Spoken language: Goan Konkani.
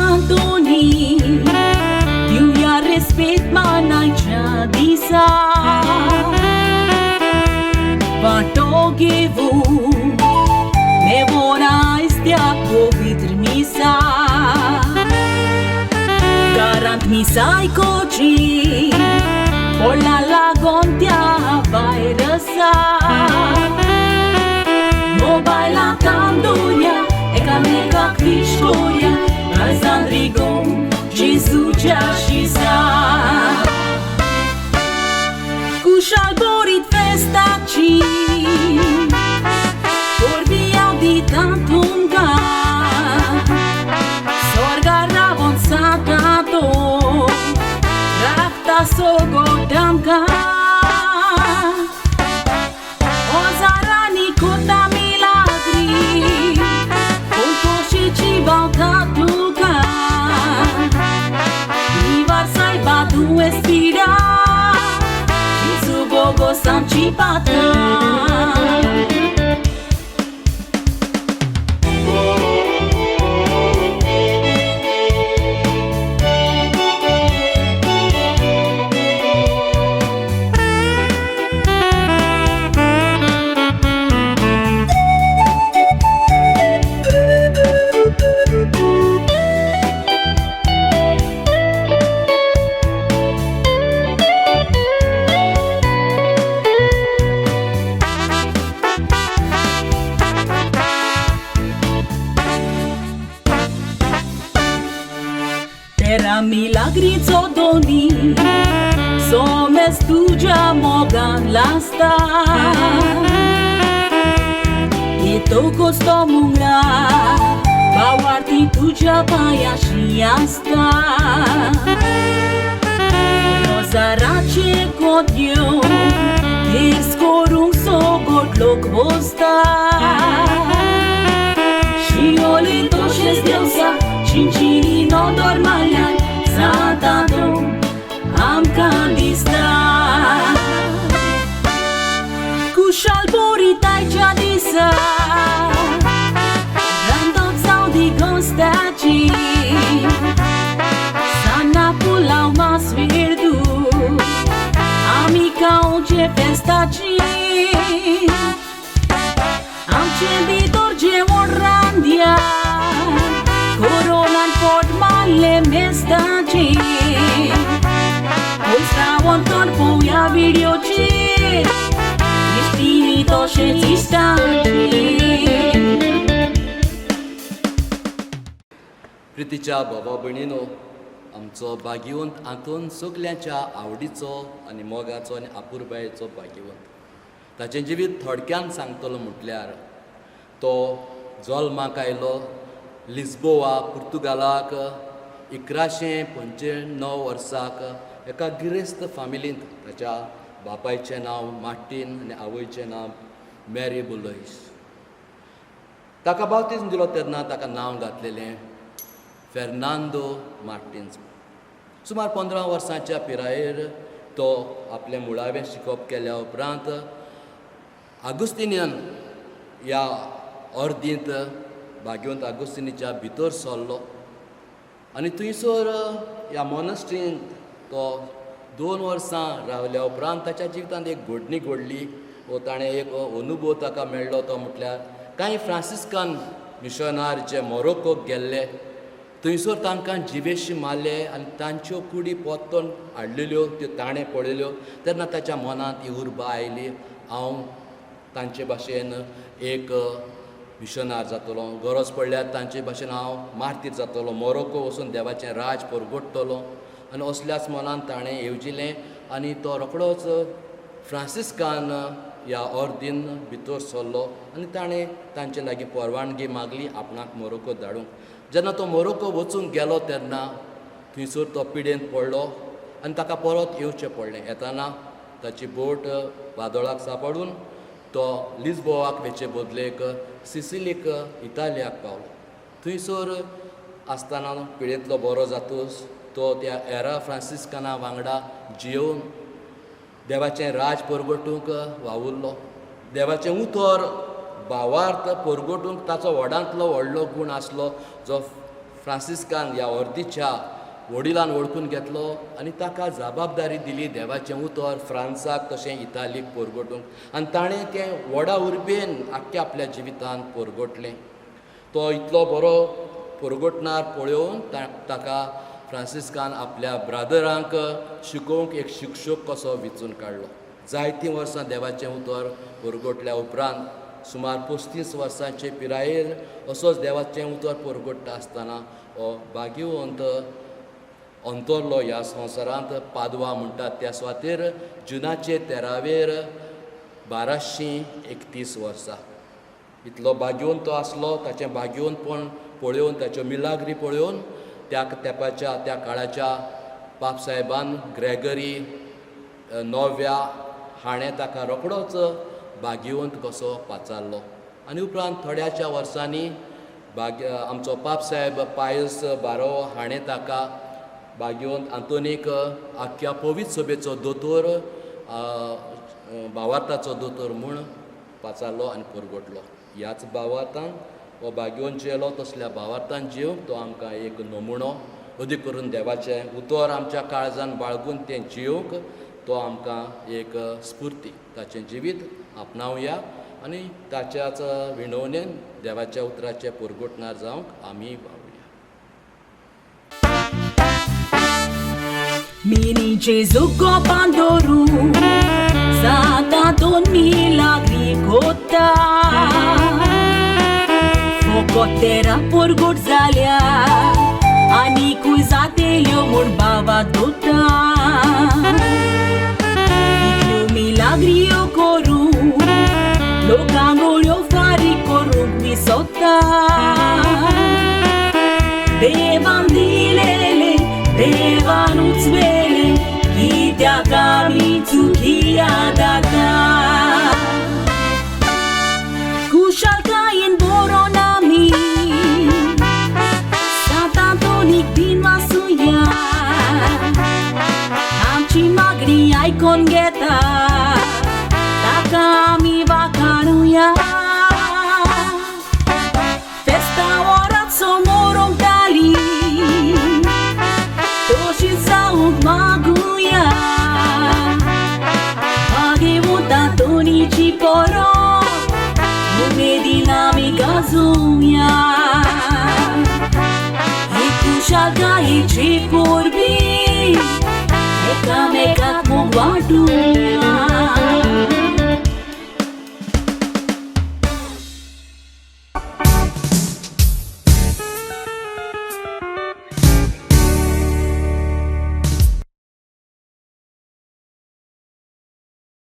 Antoni, दिवया रेस्पेद मानायच्या दिसा. वांटो घेवून मेवोन आयज त्या पवित्र मिसा. घरांत मिसा आयकुची पडला लागोन त्या व्हायरसा. मोबायलांत तांदुया एकामेकाक विश करुया आयज रिगोन जेजूच्या शिसा. कुशाल बोरीत फेस्ताची परबीं हांव दितां तुमकां. स्वर्गार रावोन सांता तो राखता सगट आमकां. हजारांनी कोता मिलाग्री कोतोशीची बावता तुका. निवार सायबा तूं एस्पिरा जेजू बोगोस आमची पात्रां. तेरा मिलाग्रीचो दोनी सोमेस तुज्या मोगान लासता. येतकच तो मुंगळा बावार्थी तुज्या पांयाशी आसता. रोजाराचे कोतयो भेस करूंक सगट लोक बसता. शियोली तशेंच देवसा चिंचिनी नदर मारल्यार जाता तो आमकां दिसता. कुशाल बोरी तायच्या दिसा रांदप जावं दी गोस्ताची. सान्नां पुलाव मास विरदू आमी खावचे फेस्ताची. आमचे भितर जेवण रांदया कोरोनान पोट मारलें मेस्ताची. पयस रावोन तोंड पळोवया विडियोचेर इश्टिणी तशेंच इश्टांची. प्रितीच्या बाबा भयणीनो, आमचो भाग्यवंत आंतोन सगल्यांच्या आवडीचो आनी मोगाचो आनी आपुरबायेचो भाग्यवंत. ताचें जिवीत थोडक्यान सांगतलो म्हटल्यार तो जल्माक आयलो लिस्बोवा पुर्तुगालाक 1195 वर्साक एका गिरेस्त फामिलींत. ताच्या बापायचें नांव मार्टीन आनी आवयचें नांव मॅरी बुलोयस. ताका बावतीज्म दिलो तेन्ना ताका नांव घातलेलें फेर्नांदो मार्टिन्स. सुमार 15 वर्सांच्या पिरायेर तो आपलें मुळावें शिकप केल्या उपरांत आगुस्तिनियन ह्या ऑर्दींत भाग्यवंत आगुस्तिनीच्या भितर सरलो आनी थंयसर ह्या मोनस्ट्रींत तो 2 वर्सां रावल्या उपरांत ताच्या जिवितांत एक घडणी घडली वो ताणें एक अनुभव ताका मेळ्ळो. तो म्हटल्यार कांय फ्रांसिस्कन मिशनार जे मोरोकोक गेल्ले थंयसर तांकां जिवेशी मारले आनी तांच्यो कुडी पोत्तोन हाडलेल्यो त्यो ताणें पळयल्यो. तेन्ना ताच्या मनांत ही उर्बा आयली, हांव तांचे भाशेन एक मिशनार जातलो, गरज पडल्यार तांचे भाशेन हांव मार्तीर जातलो, मोरोको वचून देवाचें राज परगटतलो. आनी असल्याच मनान ताणें येवजिलें आनी तो रोखडोच फ्रांसिस्कान ह्या ऑर्दीन भितर सरलो आनी ताणें तांचे लागीं परवानगी मागली आपणाक मोरोको धाडूंक. जेन्ना तो मोरोको वचूंक गेलो तेन्ना थंयसर तो पिडेन पडलो आनी ताका परत येवचें पडलें. येताना ताची बोट वादळाक सांपडून तो लिस्बोवाक वचचे बदलेक सिसिलीक इतालियाक पावलो. थंयसर आसतना पिडेंतलो बरो जातूच तो त्या एरा फ्रांसिस्कना वांगडा जियोवन देवाचें राज परगटूंक वावुरलो. देवाचें उतर भावार्थ परगटूंक ताचो व्हडांतलो व्हडलो गूण आसलो जो फ्रांसिस्कान ह्या ऑर्दीच्या वडिलान वळखून घेतलो आनी ताका जबाबदारी दिली देवाचें उतर फ्रांसाक तशें इतालीक परगटूंक आनी ताणें तें व्हडा उर्बेन आख्ख्या आपल्या जिवितांत परगटलें. तो इतलो बरो परगटणार पळोवन ताका फ्रांसिस्कान आपल्या ब्रादरांक शिकोवंक एक शिक्षक कसो विचून काडलो. जायतीं वर्सां देवाचें उतर परगटल्या उपरांत सुमार 35 वर्सांचे पिरायेर असोच देवाचें उतर परगट्टा आसतना हो भाग्यवंत अंतरलो ह्या संवसारांत. पादवा म्हणटात त्या सुवातेर जुनाचे 13वेर 1231 वर्सां. इतलो भाग्यवंत तो आसलो. ताचें भाग्यवंतपण पळोवन, ताच्यो मिलाग्री पळोवन त्या तेंपाच्या त्या काळाच्या पापसाहेबान ग्रेगरी 9व्या हाणें ताका रोखडोच भाग्यवंत कसो पाचारलो. आनी उपरांत थोड्याच्या वर्सांनी आमचो पापसाहेब पायस 12वो हाणें ताका भाग्यवंत आंतोनीक आख्ख्या पवित्र सभेचो दोतोर, भावार्थाचो दोतोर म्हूण पाचारलो आनी परगटलो. ह्याच भावार्थान हो भाग्यवंत जियेलो तसल्या भावार्थान जिवंक तो आमकां एक नमुनो. अदीक करून देवाचें उतर आमच्या काळजान बाळगून तें जिवंक तो आमकां एक स्फुर्ती. ताचें जिवीत आपणावया आनी ताच्याच विणवणेन देवाच्या उतराचें परगटणार जावंक आमी वावुया. Mini Gesù Pandoru Santa milagri kota Focotera por zalia Anicu zatelio mur bava dota Iklu milagrio koru Locangorio fari koru misota Devan dilele Devan ucvele Kityak ami cukia data Kushalkayen boronami Sant'Antonik bin masuya Amchi magri aikon geta Taka ami vakanuya Festa orat somorom tali Maguya Bhagavata Tonichi poro Umedina mi gazuya Ekushalkai chipurbi Eka meka mugwatuya.